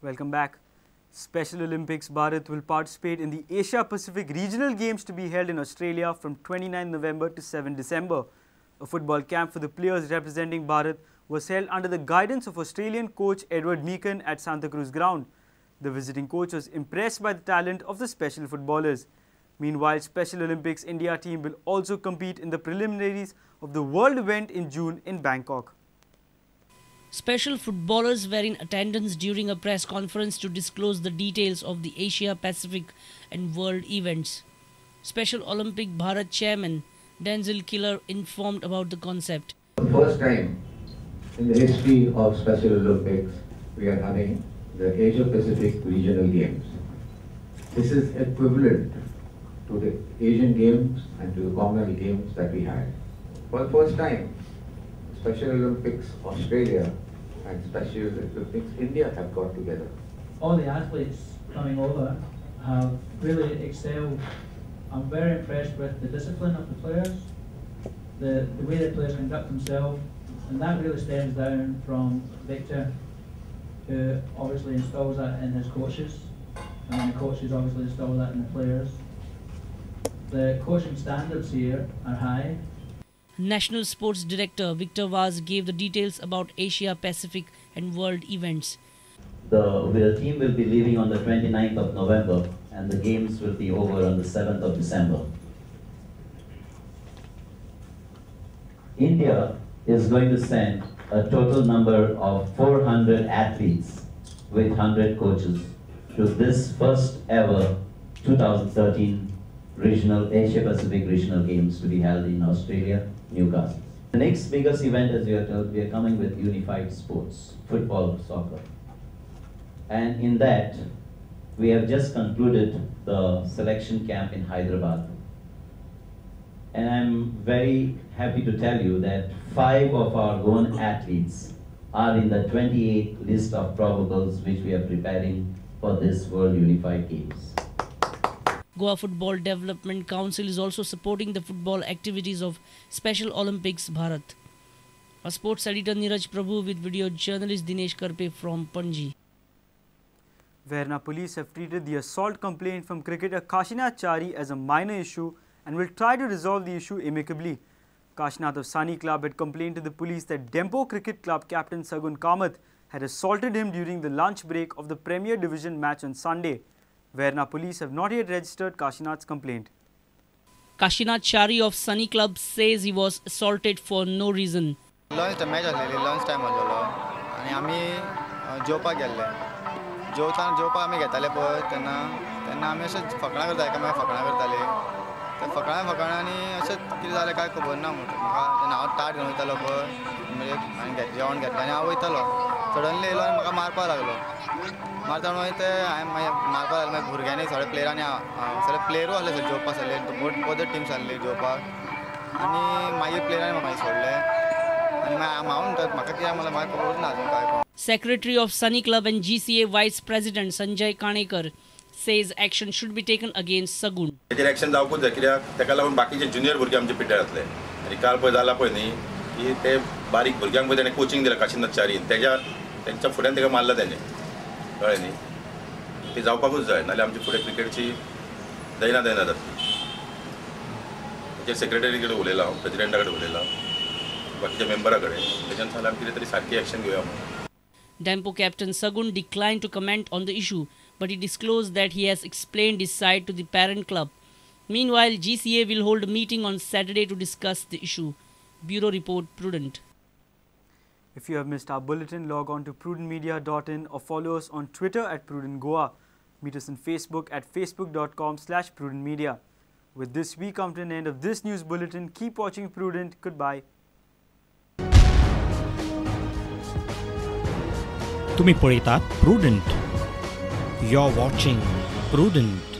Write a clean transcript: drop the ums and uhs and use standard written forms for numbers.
Welcome back. Special Olympics Bharat will participate in the Asia Pacific Regional Games to be held in Australia from 29 November to 7 December. A football camp for the players representing Bharat was held under the guidance of Australian coach Edward Meakin at Santacruz ground. The visiting coach was impressed by the talent of the special footballers. Meanwhile, Special Olympics India team will also compete in the preliminaries of the World event in June in Bangkok. Special footballers were in attendance during a press conference to disclose the details of the Asia Pacific and World events. Special Olympic Bharat Chairman Denzil Killer informed about the concept. For the first time in the history of Special Olympics, we are having the Asia Pacific Regional Games. This is equivalent to the Asian Games and to the Commonwealth Games that we had. For the first time, Special Olympics Australia and Special Olympics India have got together. All the athletes coming over have really excelled. I'm very impressed with the discipline of the players, the way the players conduct themselves, and that really stems down from Victor, who obviously installs that in his coaches, and the coaches obviously install that in the players. The coaching standards here are high. National Sports Director Victor Vaz gave the details about Asia Pacific and World events. The team will be leaving on the 29th of November and the games will be over on the 7th of December. India is going to send a total number of 400 athletes with 100 coaches to this first ever 2013 Regional Asia Pacific Regional Games to be held in Australia, Newcastle. The next biggest event, as you are told, we are coming with unified sports, football, soccer. And in that, we have just concluded the selection camp in Hyderabad. And I'm very happy to tell you that 5 of our own athletes are in the 28th list of probables which we are preparing for this World Unified Games. Goa Football Development Council is also supporting the football activities of Special Olympics Bharat. A sports editor Neeraj Prabhu with video journalist Dinesh Karpe from Panji. Verna police have treated the assault complaint from cricketer Kashinath Chari as a minor issue and will try to resolve the issue amicably. Kashinath of Sunny Club had complained to the police that Dempo Cricket Club captain Sagun Kamath had assaulted him during the lunch break of the Premier Division match on Sunday. Verna police have not yet registered Kashinath's complaint. Kashinath Chari of Sunny Club says he was assaulted for no reason. Lunch match आसलेली, lunch time आसलेलो आनी आमी जेवपाक गेल्ले. जेवताना जेवपाक आमी घेताले पळय तेन्ना तेन्ना आमी अशें फकणां करताले, एकामेकाक फकणां करताले. ते फकणां फकणांनी अशें कितें जालें कांय खबर ना म्हणटा म्हाका. तेन्ना हांव ताट घेवन वयतालो पळय, म्हणजे हांवें जेवण घेतलें आनी हांव वयतालो. सडनली येयलो आनी म्हाका मारपाक लागलो. मारता मागीर ते हांवें मागीर मारपाक लागले. मागीर भुरग्यांनी सगळे प्लेयरांनी सगळे प्लेयरूय आसले जेवपाक आसले, बोथ टिम्स आसली जेवपाक. आनी मागीर प्लेयरांनी म्हाका मागीर सोडले आनी मागीर हांव म्हणटा म्हाका कित्याक म्हणल्यार म्हाका खबरूच ना अजून काय. Secretary of Sunny Club and GCA Vice President Sanjay Kanekar says action should be taken against Sagun. तेजेर एक्शन जावकूच जाय, कित्याक ताका लागून बाकीचे ज्युनियर भुरगे आमचे पिड्ड्यार जातले. आनी काल पळय जाला पळय न्ही की ते बारीक भुरग्यांक पळय ताणें कोचिंग दिलां काशिनाथ चारीन, तेज्या तेंच्या फुड्यान ताका मारला तेणें, कळ्ळें न्ही. ते जावपाकूच जाय, नाल्यार आमची फुडें क्रिकेटची दैना दैना जातली. तेजेर सेक्रेटरी कडेन उलयलां हांव, प्रेजिडेंटा कडेन उलयलां, बाकीच्या मेंबरा कडेन. तेच्यान सांगलें आमी कितें तरी सारकी एक्शन घेवया म्हणून. Dempo captain Sagun declined to comment on the issue, but he disclosed that he has explained his side to the parent club. Meanwhile, GCA will hold a meeting on Saturday to discuss the issue. Bureau Report, Prudent. If you have missed our bulletin, log on to prudentmedia.in or follow us on Twitter at Prudent Goa. Meet us on Facebook at facebook.com/prudentmedia. With this, we come to an end of this news bulletin. Keep watching Prudent. Goodbye. तुम्ही पळयतात Prudent. You're watching Prudent.